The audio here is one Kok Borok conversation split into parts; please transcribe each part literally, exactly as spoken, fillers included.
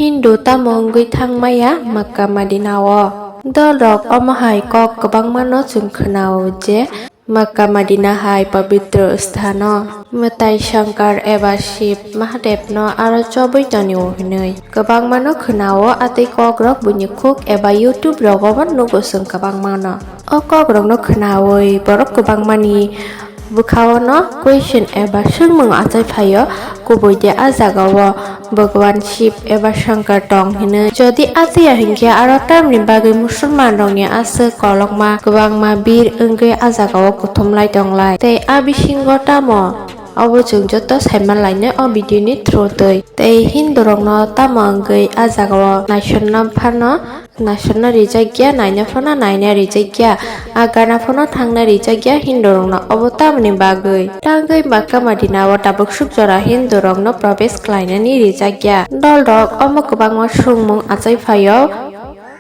Hindu tamo wngwi thang maya Makka Madina o? Dol rok omo hai kok kwbangma no chwng khwnao je Makka Madina hai pabitro sthano mwtai Shankar eba Shiv Mahadev no aro chobwi tonio hinwi kwbangma no khwnao, atwi kok rok buini khuk eba YouTube rogo bo nugo chwng kwbangma no. O kok rok no khwnawi borok kwbangma ni bwkhao no question eba swngmung achai phaio, kubui de a jaga o Bhagwan Shiv eba Shankar tong hinwi. Jodi achiya hinkhe aro tamni bagwi Musulman rokni aswk kolokma kwbangma bir wngwi a jaga o kuthum lai tong lai. Tei a bisingo tamo obo chwng joto saiman lainai o video ni through twi. Tei Hindu rokno tamo wngwi a jaga o naisonna phano naisonna rijak ya, naina phano naina rijak ya, a gana phano thangna rijak ya Hindu rokno. Obo tamoni bagwi tangwi Makka Madina o tabuk suk jora Hindu rokno probesh khlainani rijak ya. Dol rok omo kwbangma swngmung achai phaio,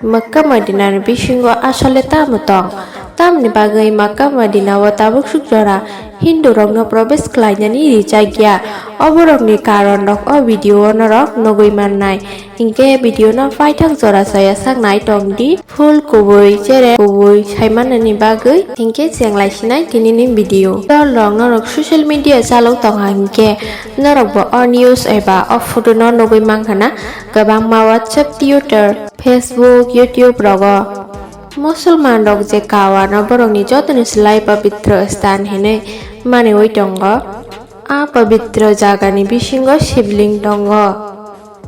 Makka Madina ni bisingo asole tamo tong? Tamoni bagwi Makka Madina o tabuk suk jora Hindu rokno probesh khlainani rijak ya? Oborokni karon rok o video o norok nugwi mannai. Hinkhe video no paithak jora saya sak nai tong di, full kubui chere kubui saimanani bagwi. Hinkhe cheng lai sinai tinini video. Dol rok norok social media chalok tong ha hinkhe norok bo o news eba o photo no nugwi mankha na, kwbangma WhatsApp, Twitter, Facebook, YouTube rogo. Musulman rok je Kaaba no borokni jotoni slai pabitro sthan hinwi maniwi tongo. A pabitro jagani bisingo shibling tongo.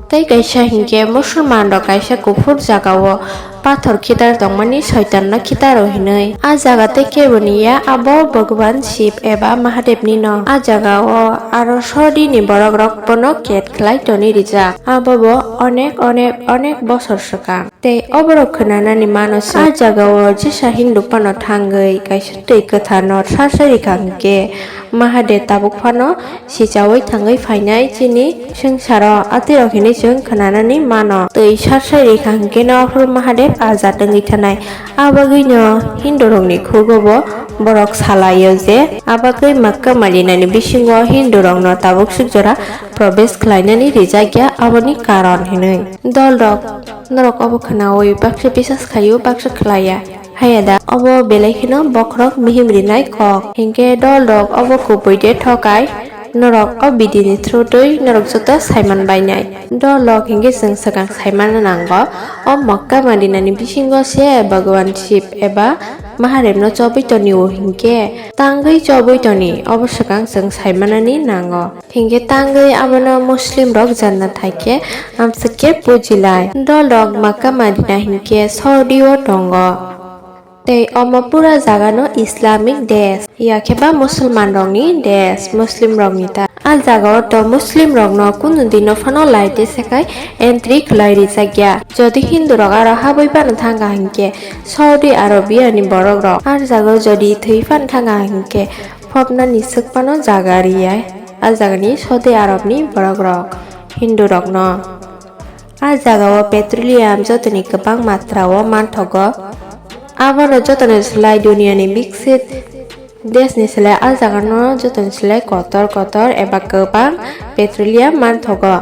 Tei kaisa hinkhe Musulman rok kaisa kuphur jagao pathor khitar tongmani Soitanno khitaro hinwi. A jaga tei keboni ya, abo Bhagwan Shiv eba Mahadevni no. A jagao aro sodini borok rok bono ket khlai toni rijak. Abo bo onek onek onek bosor swkang. Tei oborok khwnanani mano se. A jagao jesa Hindu phano thangwi kaisa twi kwtharno sarsai rikha hinkhe Mahadev tabuk phano sichaui thangwi phainai chini swngcharo, atwirok hinwi chwng khwnanani mano. Twi sarsai rikha hinkhe no aphuru Mahadev ajat wngwi thanai. A bagwino Hindu rokni khugo bo borok salaio je a bagwi Makka Madinani bisingo Hindu rokno tabuk suk jora probesh khlainani rijak ya, aboni karon hinwi. Dol rok Norok obo khwnaui baksa bisas khlaio, baksa khlaiya. Haiya da, obo belai kheno bokhorok mihim rinai kok. Hinkhe dol rok obo kubui de thokai. Norok o video ni through twi norok joto saiman bainai. Dol rok hinkhe chwng swkang saimano nango. O Makka Madina ni bisingo se Bhagwan Shiv eba Mahadev no chobwi tonio hinkhe tangwi chobwi toni, obo swkang chwng saimanani nango. Hinkhe tangwi abono Muslim rok janna thaikhe amswk khe pujilai. Dol rok Makka Madina hinkhe Saudi o tongo. Tei omo pura jaga no Islamic desh, yakhe ba Musulman rokni desh, Muslim rokni ta. A jaga o to Muslim rokno kunu dino phano laite sekai entry khlai rijak ya. Jodi Hindu rok aro habwi phano thangkha hinkhe Saudi Arabia ni borok rok. A jaga o jodi thwi phano thangkha hinkhe phobnani swk phano jaga riyai. A jagani Saudi Arabni borok rok, Hindu rokno. A jagao petroleum jotoni kwbang matrao manthogo. Abono jotoni slai duniani biksit deshni slai a jagano jotoni slai kotor kotor eba kwbang petroleum manthogo.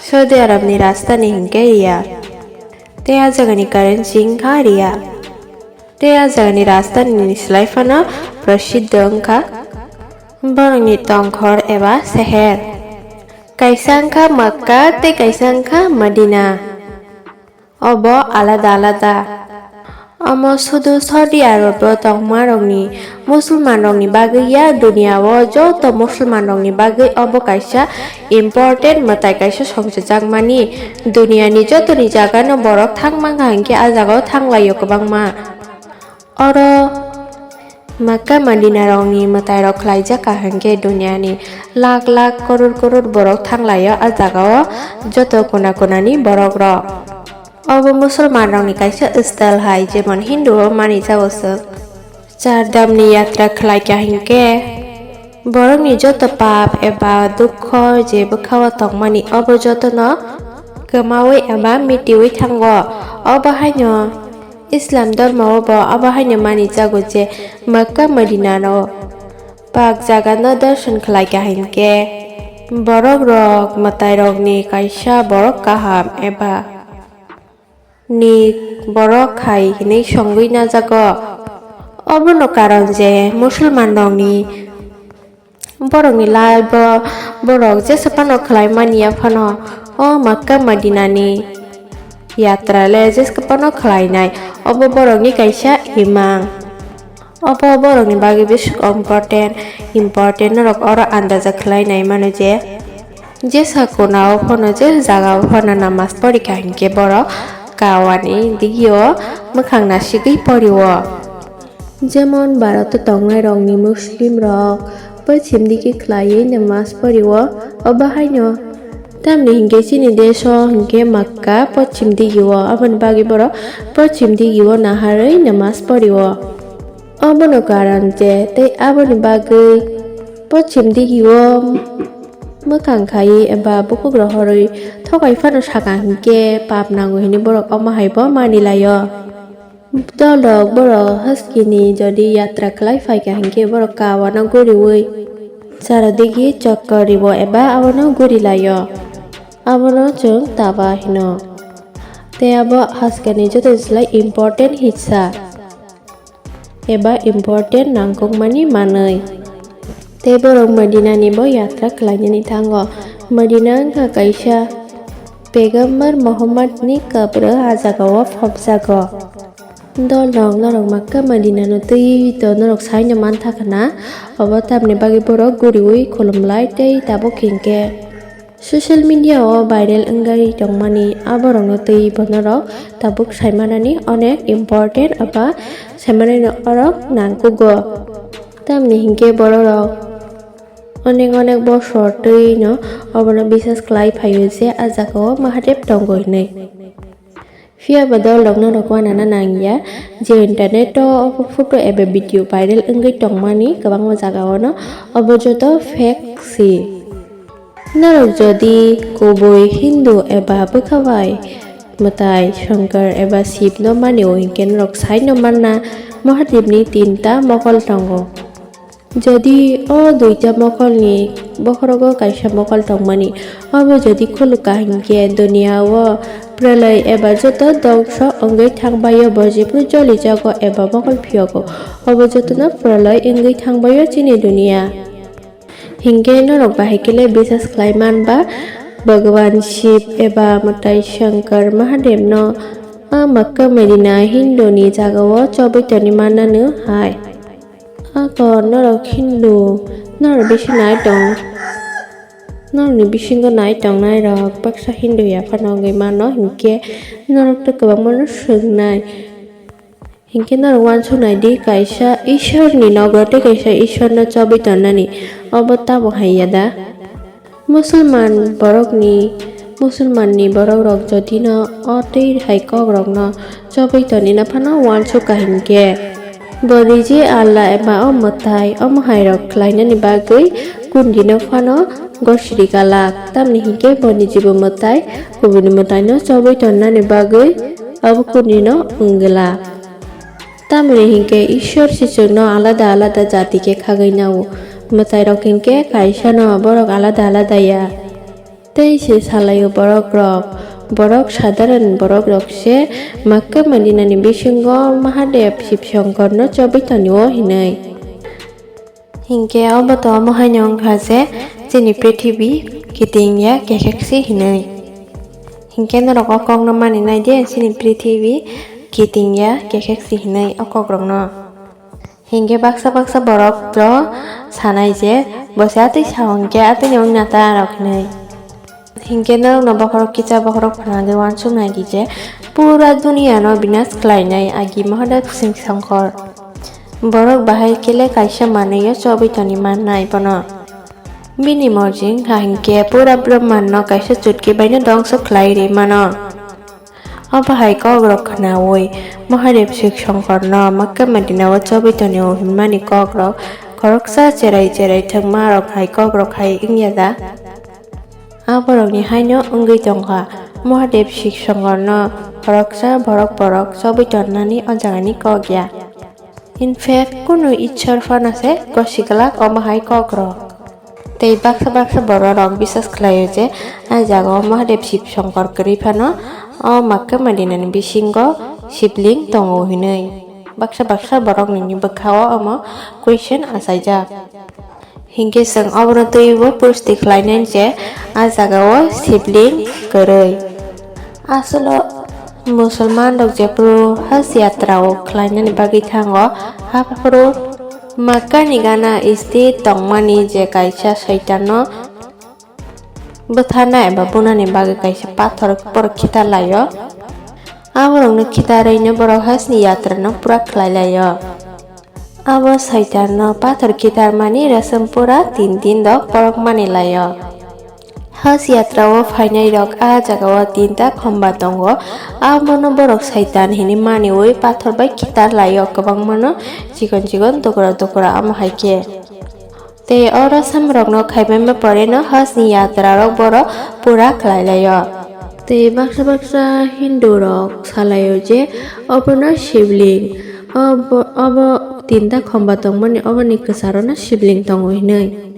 Saudi Arabni rajdhani hinkhe Riyadh. Tei a jagani currency wngkha Riyal. Tei a jagani rajdhani ni slai phano prasiddho wngkha borokni tongkhor eba seher. Kaisa wngkha Makka tei kaisa wngkha Madina. Obo alada alada. Omo sudu Saudi Arab o tongma rokni Musulman rokni bagwi ya, duniya o joto Musulman rokni bagwi obo kaisa important mwtai kaisa songchajakmani. Duniyani jotoni jagano borok thang mankha hinkhe a jagao thanglaio kwbangma. Oro Makka Madina rokni mwtai rok khlaijak kaham khe duniyani lakh lakh koror koror borok thanglaio a jagao joto kona kona ni borok rok. Obo Musulman rokni kaisa style hai, jemon Hindu o mani jago swk. Char Dham ni yatra khlai kaham khe borokni joto pap eba dukho je bwkhao tongmani obo jotono kwmaui eba mitiui thango. Obo haino Islam dhormo o bo abo haino manijago je Makka Madina no pak jaga no dorson khlai kaham khe Borok rok mwtai rok ni kaisa borok kaham eba ni borok hai hinwi songwi najago. Obono karon je Musulman rok ni borok ni life o borok jesa phano khlai mani ya phano o Makkah Madina ni yatra le jesa phano khlai nai. Obo borok ni kaisa imang. Obo borok ni bagwi bwswk important, important norok oro andaja khlai nai mano je, jesa kona o phano, jesa jaga o phano namaz pori kha hinkhe borok Kaaba ni digi o mwkhang nasigwi pori o. Jemon Bharat o tongnai rok ni Muslim rok pochim digi khlaiwi namaz pori o, obo haino. Tamni hinkhe chini desh o hinkhe Makkah pochim digi o, aboni bagwi borok pochim digi o naharwi namaz pori o. Obono karon je tei aboni bagwi pochim digi o mwkhang khaiwi eba bukhuk rohorwi thokai phano saka hinkhe pap nango hinwi borok omo hai bo mani lai o. Dol rok borok haskini jodi yatra khlai phaikha hinkhe borok Kaaba no guriwi chara digi chokka ribo eba abono guri lai o. Abono chwng Taba hino. Tei abo haskani joto slai important hissa eba important nangkukmani manwi. Tei borok Madina ni bo yatra khlainani thango. Madina wngkha kaisa Pegambar Muhammad ni kabro ah jagao phobjago. Dol rok norok Makkah Madina no twi to norok saino mantha khna. Obo tamni bagwi borok guriwi khulumlai tei tabuk hinkhe social media o viral wngwi tongmani aborokno twi bo norok tabuk saimanani onek important eba saimanani orok nangkugo. Tamni hinkhe bororok onek onek bosor twino obono bisas khlai phaio je ah jagao Mahadev tongo hinwi. Phiya ba dol rok norok uanana nangya je internet o obo photo eba video viral wngwi tongmani kwbangma jaga o no, obo joto fake si. Norok jodi kubui Hindu eba bwkha bai mwtai Shankar eba Shiv no mani o hinkhe norok sai no manna Mahadev ni tinta mokol tongo. Jodi o duita mokolni bokhorogo kaisa mokol tongmani, obo jodi khulukha hinkhe duniya o praloi eba joto dongso wngwi thangbaio, bo jephru jolijago eba mokol phiyogo, obo jotono praloi wngwi thangbaio chini duniya. Hinkhe norok bahai khe le bisas khlai man ba Bhagwan Shiv eba mwtai Shankar Mahadev no a Makkah Medina Hindu ni jaga o chobwi toni mannani hai. Ako norok Hindu, norok bisingo nai tong, norokni bisingo nai tongnai rok baksa Hindu ya phano wngwi mano, hinkhe norok to kwbangma no swngnai. Hinkhe norok uansuk nai di, kaisa Ishwarni nogo tei kaisa Ishwarno chobwi tonnani, obo tamo hai ya da? Musulman borokni, Musulmanni borok rok jodi no o twi hai kok rokno chobwi toni no phano uansuk kha hinkhe, bo riji Allah eba o mwtai omo hai rok khlainani bagwi kundi no phano gosri galak, tamni hinkhe boni jibo mwtai kubuni mwtai no chobwi tonnani bagwi abo kundi no wng glak. Tamoni hinkhe Ishwar se chwngno alada alada jati khe khagwi nao. Mwtairok hinkhe kaisano borok alada alada ya. Tei se salaio borok rok, borok sadharan borok rok se Makkah Madinani bisingo Mahadev Shiv Shankarno chobwi tonio hinwi. Hinkhe obo to omo haino wngkha je chini prithibi kiting ya kekheksi hinwi. Hinkhe norok o kokno mani nai di chini prithibi kiting ya kekheksi hinwi o kokrokno. Hinkhe baksa baksa borok to sanai je bo se atwi sao hinkhe atwino wngna ta rok hinwi. Hinkhe norokno bokhorok kisa bokhorok phwrwngwi uansuk nai di je pura duniya no binas khlainai agi Mahadev Singh Shankar. Borok bahai kele kaisa manwi o chobwi toni mannai bono. Bini morji wngkha hinkhe pura Brahman no kaisa chutki baino dongso khlai ri mano. Obo hai kok rok khnaui Mahadev Singh Shankar no Makkah Madina o chobwi toni o hinmani kok rok khoroksa cherai cherai thwngma rok hai kok rok hai wngya da? A borokni haino wngwi tongkha, Mahadev Singh Shankarno khoroksa borok borok chobwi tonnani o jagani kok ya. In fact, kunu Ishwar phano se gosi glak omo hai kokrok. Tei baksa baksa bororok biswas khlaio je a jagao Mahadev Shiv Shankar kwrwi phano o Makka Madinani bisingo Shivling tongo hinwi. Baksa baksa borok nini bwkhao omo question achaijak. Hinkhe chwng obono twibo pusti khlainai je a jagao Shivling kwrwi. Aswlo Musulman rok jephru Haj yatra o khlainani bagwi thango, haphuru Makkani gana state tongmani je kaisa Saitanno bwtharna eba bunani bagwi kaisa pathor borok khitar laio. Aborokno khitarwino borok Hajni yatrano pura khlai laio. Abo Saitanno pathor khitarmani rasam pura tin din dok borok mani laio. Haj yatra o phainai rok a jagao tinta khomba tongo, abono borok Saitan hinwi maniwi pathor bai khitar laio, kwbangmano chikon chikon tukra tukra, omo hai khe. Tei o rasamrokno khaibaima poreno Hajni yatrarok borok pura khlai laio. Tei baksa baksa Hindu rok salaio je obono Shivling, obo, obo tinta khomba tongmani oboni kwcharono Shivling tongo hinwi.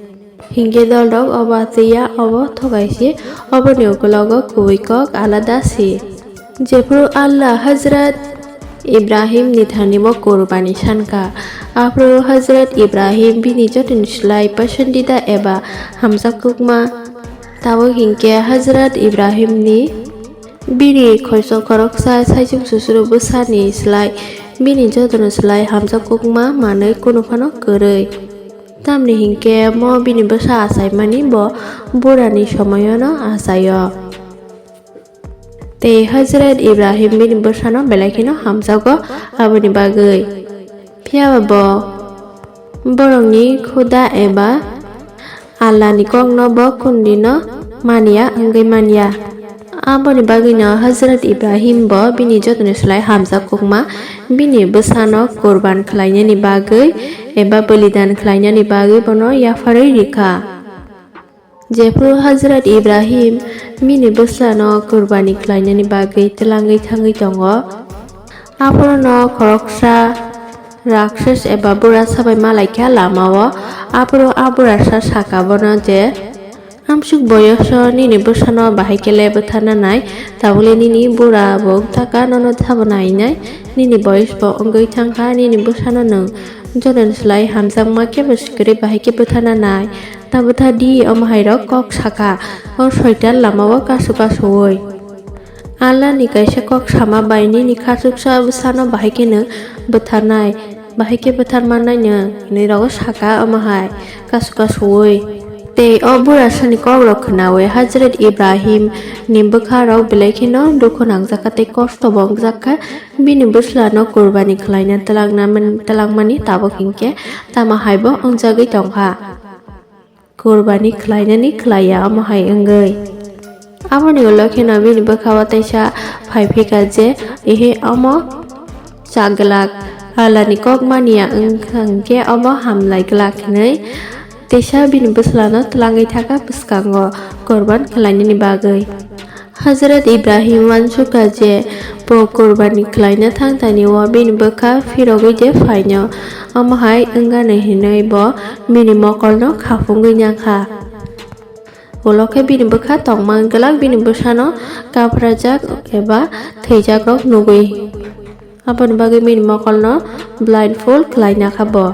Hinkhe dolrok obo atwi ya, obo thokaisi, oboni ukologo kubui kok alada si. Jephru Allah Hazrat Ibrahim ni thani bo kurbani sankha, aphuru Hazrat Ibrahim bini jotoni slai pasandida eba hamjakukma. Tabuk hinkhe Hazrat Ibrahim ni bini khoiso khoroksa saichung susuru bwsani slai bini jotono slai hamjakukma manwi kunu phano kwrwi. Tamni hinkhe mo bini bwsa achaimani bo burani somoyono achaio. Tei Hazrat Ibrahim bini bwsano belai kheno hamjago aboni bagwi. Phiyaba bo borokni khuda eba Allahni kokno bo kundino maniya wngwi manya. Aboni bagwino Hazrat Ibrahim bo bini jotoni slai hamjakukma bini bwsano kurban khlainani bagwi eba bolidan khlainani bagwi bono yapharwi rikha. Jephru Hazrat Ibrahim bini bwsano kurbani khlainani bagwi twlangwi thangwi tongo, aphuru no khoroksa rakshas eba burasa bai malaikha lamao. Aphuru a burasa saka bono je, "Amsuk boyoso nini bwsano bahai khe le bwtharna nai, tabukle nini bura bo wngthaka, nono thabo nainai, nini boyos bo wngwi thangkha, nini bwsano nwng jotoni slai hamjakma khe bo swkirwi bahai khe bwtharna nai." Ta bwtha di, omo hai rok kok saka, o soitan lama o kasu kasuwi. Allah ni kaisa kok sama bai nini khachuksa bwsano bahai khe nwng bwtharnai, bahai khe bwtharmannai nwng, hinwi rogo saka omo hai kasu kasuwi. Tei o burasani kok rok khwnawi Hazrat Ibrahim ni bwkha rok belai kheno dukhu nangjakha tei kosto bo wngjakha, bini bwsla no kurbani khlaina twlangna man-, twlangmani tabuk hinkhe tamo hai bo wngjagwi tongkha. Kurbani khlainani khlaiya omo hai wngwi. Aboni ulo kheno bini bwkha o teisa phai phika je, "Ehe omo cha glak, Allahni kok maniya wngkha hwnkhe obo hamlai glak," hinwi teisa bini bwslano twlangwi thaka bwskango kurban khlainani bagwi. Hazrat Ibrahim uansukha je bo kurbani khlaina thangthani o bini bwkha phirogwi de phaino, omo hai wngani hinwi bo bini mokolno khapungwi nangkha. Ulo khe bini bwkha tongma glak bini bwsano kaprajak eba thwijakrok nugwi. Aboni bagwi bini mokolno blindfold khlaina kha bo.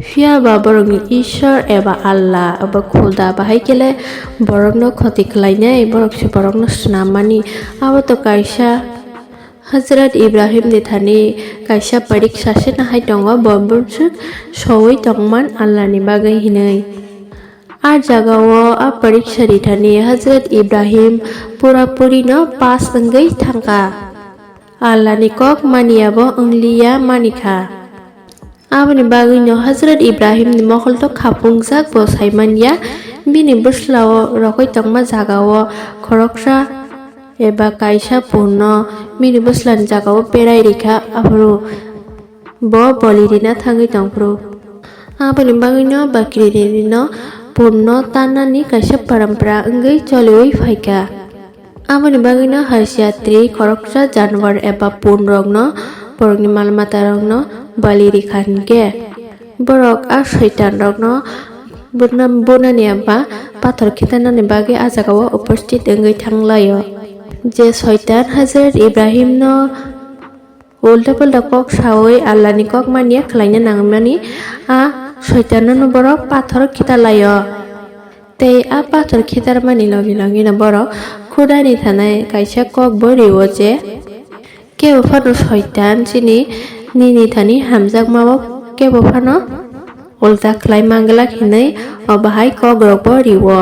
Phiya ba borokni Ishwar eba Allah eba Khuda bahai khe le borokno khoti khlainai, borok se borokno swnammani. Abo to kaisa Hazrat Ibrahim ni thani kaisa pariksa se nahai tongo, bo bumswk sowi tongman Allah ni bagwi hinwi. A jagao a pariksa rithani Hazrat Ibrahim pura purino pass wngwi thangkha. Allah ni kok maniya bo wngliya manikha. Aboni bagwino Hazrat Ibrahim ni mokolto khapungjak bo saimanya, bini bwslao rokoi tongma jagao khoroksa eba kaisa punno bini bwslani jagao berai rikha, aphuru bo boli rina thangwi tongphuru. Aboni bagwino bakri rinino punno tannani kaisa parampara wngwi choliwi phaikha. Aboni bagwino hai siyatri khoroksa janwar eba punrokno borokni mal matarokno boli rikha hinkhe borok a soitanrokno Buna-, bunani aba pathor khitarnani bagwi a jagao uposthit wngwi thanglaio. Je Soitan Hazrat Ibrahimno ulta pulta kok sawi Allahni kok manya khlaina nangmani a Soitanno borok pathor khitarlaio. Tei a pathor khitarmani logi logino borok Khudani thanai kaisa kokbo rio je, kebo phano Soitan chini nini thani hamjakmao kebo phano ulta khlai manglak hinwi obo hai kokrokbo rio.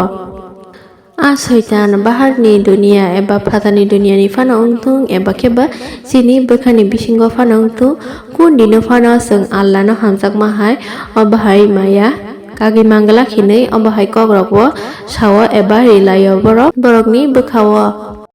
A Soitan baharni duniya eba phatarni duniyani phano wngthung eba khe ba chini bwkhani bisingo phano wngthung, kundino phano chwng Allahno hamjakma hai obo hai maya kagwi manglak hinwi obo hai kokrokbo sao eba rilaio borok borokni bwkhao.